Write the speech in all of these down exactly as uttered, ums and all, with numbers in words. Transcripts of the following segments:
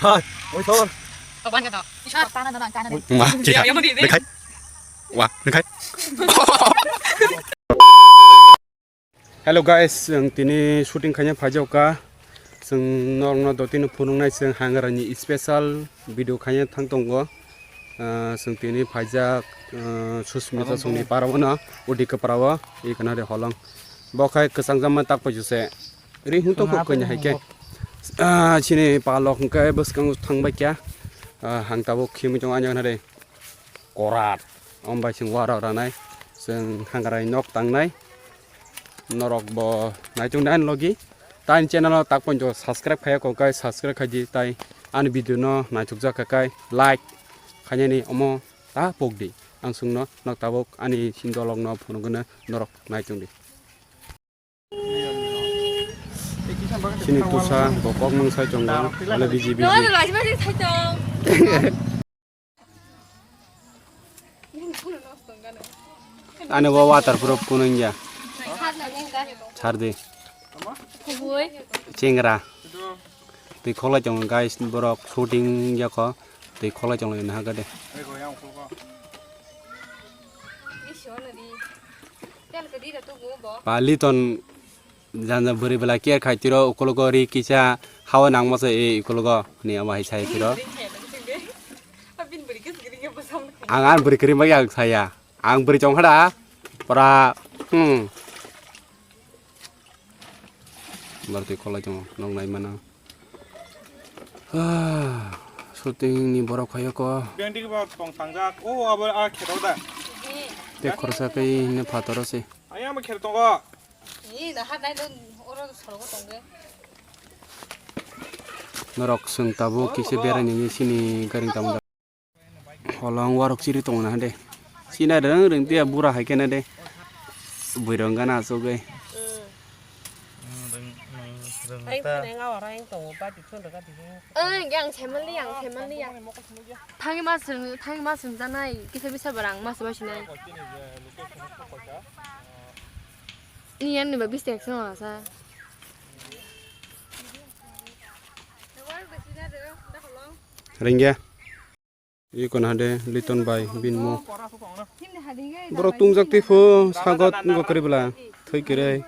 Hai, oi thor. Ma, chiha. Dekhai. Wa, dekhai. Hello guys, ang tini shooting khaina phaijak kha. Chwng norokno dotino phunuknai chwng hangrani special video khaina thang tongo. Ah, chwng tini phaijak, ah, Susmita songni parao no, udi kwparao, i kana de holong. Bo khai kwchang jama tak paijuse. Ri hwn tongkho kanya hai khe. Ah, chini palok hwnkhe bwskango thangbai kya. Ah, hang tabuk khimui tongo ani hwnre korat. Om bai chwng wara ranai. Chwng hangrai nok tangnai. Norok bo naitung nai logi. Tai channel o tak ponjo subscribe khaya kok kai subscribe khaidi tai ani video no naitukjak kha kai like khainani omo ta pokdi. Ang chwngno nok tabuk ani sin dolok no phunukgwno norok naitungdi. Chini tusa bo kok mung sai tongo, ale biji biji. Ani bo water proof kunung ya. Sardi. Chingra. Twi kholai tongo guys, borok shooting yakho. Twi kholai tongo nahaka de. Paliton Janja bwrwi bwla care khai tiro, ukologo ri kisa hawa nangma se, e, ukologo ni ama hai sai tiro. Ang an bwrwi kwrwi ma yang saya. Ang bwrwi chong hada. Pora, hmm. Bartwi kholai tongo, nok nai mano. Ah, shooting ni borok khayo ko. Yang digi ba tong tangjak. O, abo a khero da. Te khorsa kai ne phataro se. Ayang ba khero tongo. Ni da hat nai don oro sorogo tongge. Norok chwng tabuk kisa berai nini sini garing tamo. Holong warok chiri tongo na de. Sina reng reng tia bura hai kena de. Buirong gana asogoi. Ai phone nga ora ang tongo ba di phone ga di. Oi, yang semanli, yang semanli ya. Thangi mas reng, thangi mas reng janai. Kisa bisa barang mas ba sinai. Ni yan ni ba bis tek song asa. Rengya. Iko na de Liton bai bin mo. Borok tungjak twi pho sagot ngo kwrwi bwla thwi kwrwi.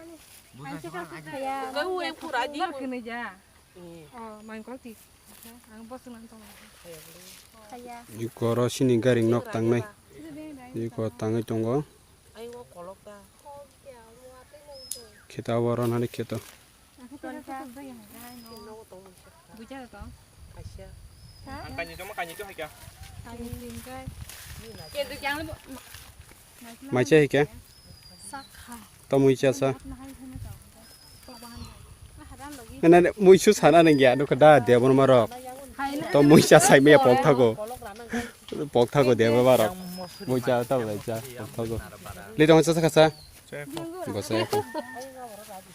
Iko oro sini gari nok tangnai. Iko tangwi tongo. Kheta oro nani kheta. Ang kanya cuma kanya itu hai kya? Maicha hai kya? Tamui cha sa. Nana mui su sana nang ya, nukha da, debon marok. Tamui cha sai me pok thago. Pok thago debon marok. Mui cha ta bai cha, pok thago. Le tong cha sa kha sa. Bosai ko.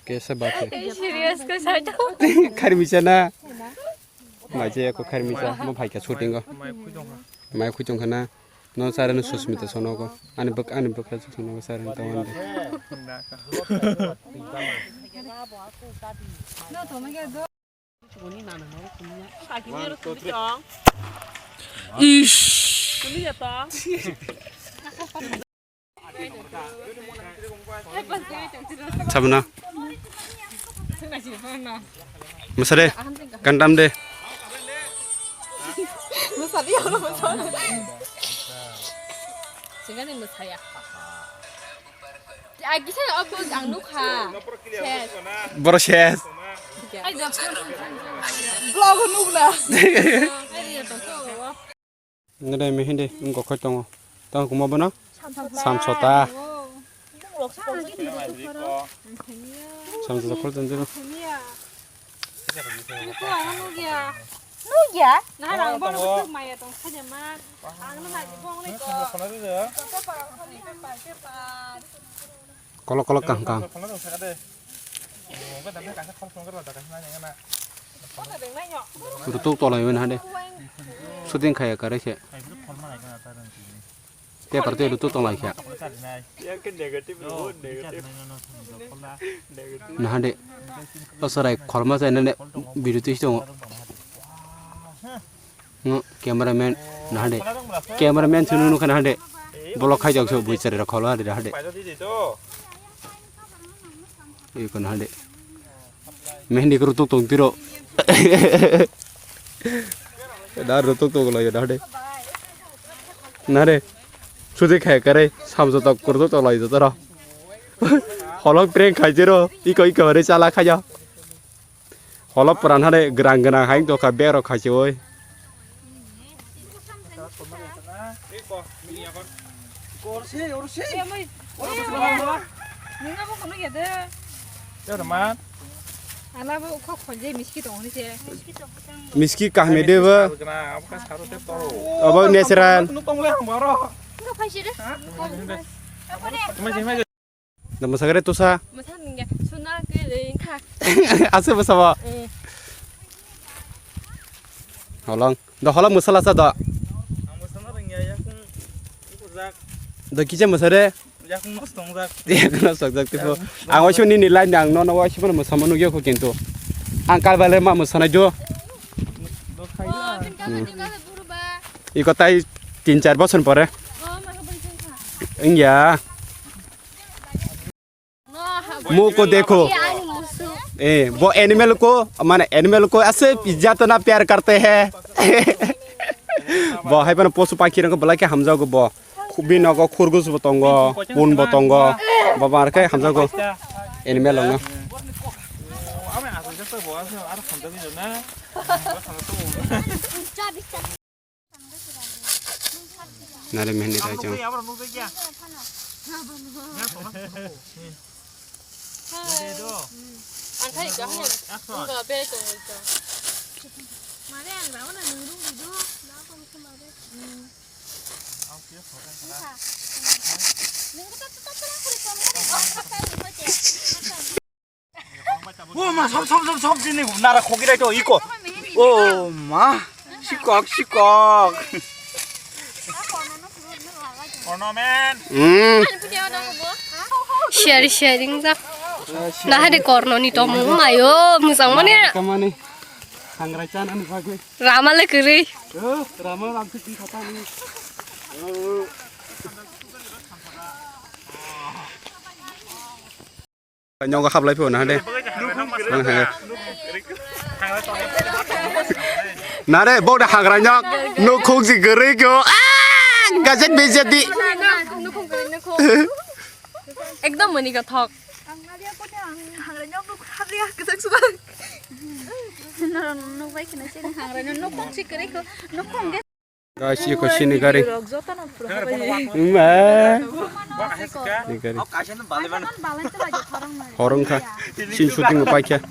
Kaisa baat hai. Serious ko sai to. Khari misa na. Mai je ko khari misa. Mo phai kha shooting go. Mai khui tong kha na. No sare no Susmita sono go. Ani bak, ani bak kha sono go sare no tawon de. Ish. Sabna. Masare, kandam de. Singani masaya. Agisa obo ang nukha. Ses. Boro ses. Ai da. Vlog nukla. Ai da to. Ngede mehinde wngkha khoi tongo. Tamo kuma bono? Samsota. Samsota khol tonjero. Nugya? Nahar ang bono maya tong sajama. Ang nahar bong ni ko. Kolok kolok kang kang. Rutuk tolai win hade. Shooting khaya kare khe. Paper te rutuk tolai khe. Nahade. Osarai kholma sai nane biruti tongo. Hmm, cameraman nahade. Cameraman sunu nukha nahade. Bolok khaijak so bui chari rok kholo hade hade. Iko nahade. Mehendi kuru tuk tuk tiro. Da ru tuk tuk lo yo nahade. Nare. Sude khai kare samso tok kuru tuk tuk lo yo toro. Holok prank khai jero. Iko iko re chala khaya. Holop pran hade grang grang haing tokha berok khai se oi. Ala bo kho khonje miski tong ni se. Miski kahme de bo. Abo natural. Da mwsakre tusa. Mwsa nungya, suna ke le kha. Ase bwsa ba. Eh. Holong. Da holong mwsala sa da. Ang mwsana rwngya, yakung ukurjak. Da kisa mwsare. Yakung nos tongjak. Yakung nos tongjak tipo. Ang waisoni ni line ang nono waisoni mwsama nugya ko kintu. Ang kalbale ma mwsana jo. Do khaila. Iko tai tin char bosor pore. Ingya. मुंह को देखो। ए, वो एनिमल को, माने एनिमल को ऐसे ज्यादा ना प्यार करते हैं। Bo hai phano posu pakhi rok belai khe hamjago bo. Bini nogo khurgus bo tongo, pun bo tongo. Bo bar khe hamjago animal rok no. Nare mehndi rai chong. O ma, sob, sob, sob, sob, sini nara khoki rai to, iko. O ma, sikok, sikok. Ornament. Hmm. Share, sharing jak. Nahari korno ni tomo mayo, musang mane. Kamani, hangrai chan ani bagwi. Rama le kwrwi. O, Rama ram se ki khata ni. Nyogo hablai phio na de. Nare bok de hagra nyok. Nukhung si gere kyo. Ah! Gajek bejeti. Ekdom mani ka thok. Guys, iko sini gari. Ma. Ni gari. Horong kha. Sin shooting paikha.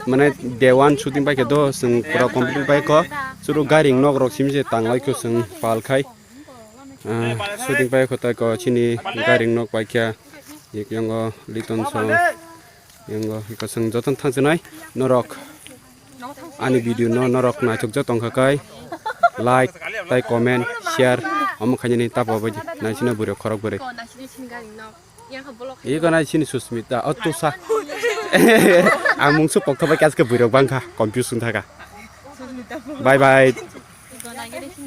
Mane day one shooting paikha do, sing pura complete paikha. Suru gari nok rok sim se tanglai kho sing pal khai. Ah, shooting paikha tai ko sini gari nok paikha. Ik yongo Liton song. Yango iko chwng jotono thangsinai norok ani video no norok naithok jak tongkha kai like tai comment share omo khainani tabo bai naisina bwrwi khorok bwrwi. Iko nai sini Susmita o tusa ang mungsu pokto bai kaske bwrwi bangkha confuse wng thaka. Bye bye.